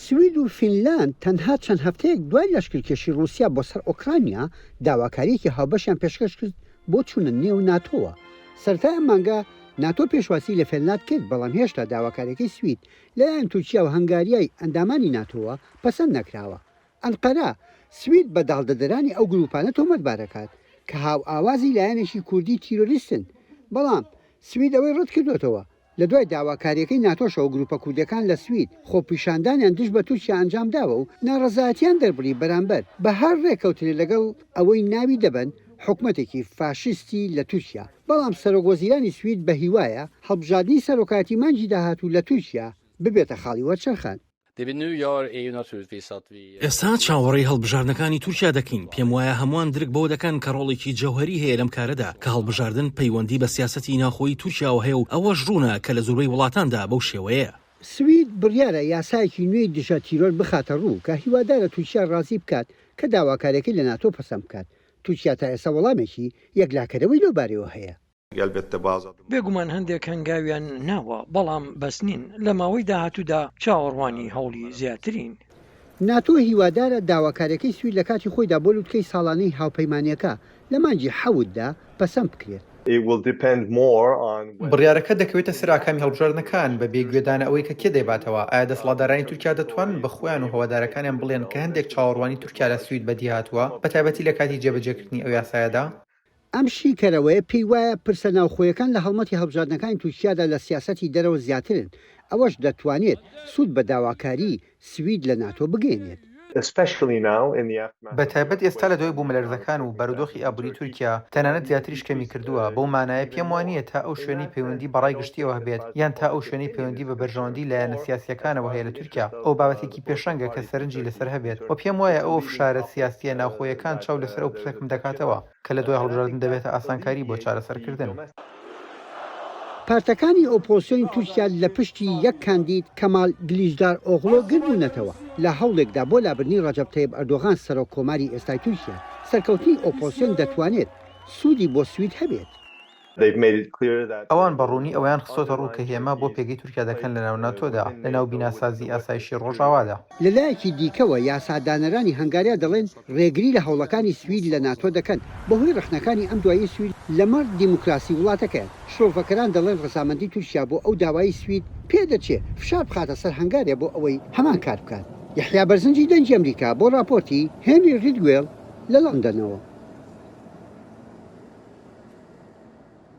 سوید و فینلاند تەنها چەند هەفتەیەک دوای لەشکرکێشی ڕووسیا بۆ سەر ئۆکرانیا، داواکارییەکی هاوبەشیان پێشکەش کرد بۆ چوونە نێو ناتۆوە. سەرەتای ئەم مانگە ناتۆ پێشوازیی لە فێنلاند کرد، بەڵام هێشتا داواکارییەکەی سوید لەلایەن تورکیا و هەنگاریای ئەندامانی ناتۆوە پەسەند نەکراوە. ئەنقەرە، سوید بە داڵدەدەرانی ئەو گرووپانە تۆمەتبار دەکات کە هاوئاوازی لایەنێکی کوردی تیرۆریستن، بەڵام سوید ئەوەی ڕەتکردۆتەوە. لە دوای داواکارییەکەی ناتۆشەوە گرووپە کوردییەکان لە سوید خۆپیشاندانیان دژ بە تورکیا ئەنجامداوە و ناڕەزایەتیان دەربڕی بەرامبەر بە هەر ڕێککەوتنێ لەگەڵ ئەوەی ناوی دەبەن حکومەتێکی فاشیستی لە تورکیا، بەڵام سەرۆک وەزیرانی سوید بەهیوایە هەڵبژاردنی سەرۆکایەتی مانگی داهاتوو لە تورکیا ببێتە خاڵی وەرچەرخان. ئێستا چاوەڕێی هەڵبژاردنەکانی تورکیا دەکەین، پێم وایە هەمووان درک بەوە دەکەن کە ڕۆڵێکی جەوهەری هەیە لەم کارەدا، کە هەڵبژاردن پەیوەندی بە سیاسەتی ناوخۆیی تورکیاوە هەیە و ئەوەش ڕوونە کە لە زۆربەی وڵاتاندا بەو شێوەیەیە. سوید بڕیارە یاسایەکی نوێی دژە تیرۆر بخاتە ڕوو کە هیوادارە تورکیا ڕازی بکات کە داواکاریەکەی لە ناتۆ پەسەند بکات. تورکیا تا ئێستا وەڵامێکی یەکلاکەرەوەی لەو بارەیەوە هەیە. بێگومان هەندێک هەنگاویان ناوە، بەڵام بەس نین، لە ماوەی داهاتوودا چاوەڕوانی هەوڵی زیاترین. ناتۆ هیوادارە داواکاریەکەی سوید لە کاتی خۆیدا بۆ لوتکەی ساڵانەی هاوپەیمانیەکە لە مانگی حەوتدا پەسەند بکرێت. بڕیارەکە دەکەوێتە سەر ئاکامی هەڵبژاردنەکان، بە بێ گوێدانە ئەوەی کە کێ دەیباتەوە. ئایا دەسەڵاتدارانی تورکیا دەتوانن بە خۆیان و هەوادارەکانیان بڵێن کە هەندێک چاوەڕوانی تورکیا لە سوید بەدیهاتووە، بەتایبەتی لە کاتی جێبەجێکردنی ئەو یاسایەدا؟ ئەم شیکەرەوەیە پێی وایە پرسە ناوخۆیەکان لە هەڵمەتی هەڵبژاردنەکانی تورکیادا لە سیاسەتی دەرەوە زیاترن، ئەوەش دەتوانێت سوود بە داواکاریی سوید لە ناتۆ بگەیەنێت. بەتایبەت ئێستا لە دوای بوومەلەرزەکان و بارودۆخی ئابووری تورکیا تەنانەت زیاتریش کەمی کردووە، بەو مانایە پێم وانییە تا ئەو شوێنەی پەیوەندی بە ڕای گشتییەوە هەبێت یان تا ئەو شوێنەی پەیوەندی بە بەرژەوەندی لایەنە سیاسییەکانەوە هەیە لە تورکیا ئەوە بابەتێکی پێشەنگە کە سەرنجی لەسەر هەبێت و پێم وایە ئەوە فشارە سیاسییە ناوخۆیەکان چاو لەسەر ئەو پرسە کەم دەکاتەوە کە لە دوای هەڵبژاردن دەبێتە ئاسانکاری بۆ چارەسەرکردن. پارتەکانی ئۆپۆزسیۆنی تورکیا لە پشتی یەک کاندید کەمال گلیجدار ئۆغلۆ گردبوونەتەوە لە هەوڵێکدا بۆ لابردنی ڕەجەب تەیب ئەردۆغان سەرۆک کۆماری ئێستای تورکیا. سەرکەوتنی ئۆپۆزسیۆن دەتوانێت سوودی بۆ سوید هەبێت. ئەوان بە ڕوونی ئەوەیان خستۆتە ڕوو کە هێما بۆ پێگەی تورکیا دەکەن لە ناو ناتۆدا، لە ناو بیناسازی ئاسایشی ڕۆژاوادا. لە لایەکی دیکەوە یاسادانەرانی هەنگاریا دەڵێن ڕێگری لە هەوڵەکانی سوید لە ناتۆ دەکەن بەهۆی ڕەخنەکانی ئەم دواییەی سوید لەمەڕ دیموکراسی وڵاتەکەیان. شرۆڤەکەران دەڵێن ڕەزامەندی تورکیا بۆ ئەو داوایەی سوید پێدەچێ فشار بخاتە سەر هەنگاریا بۆ ئەوەی هەمان کار بکات. یەحیا بەرزنجی دەنگی ئەمریکا بۆ ڕاپۆرتی هێنری ڕیدگوێڵ لە لەندەنەوە.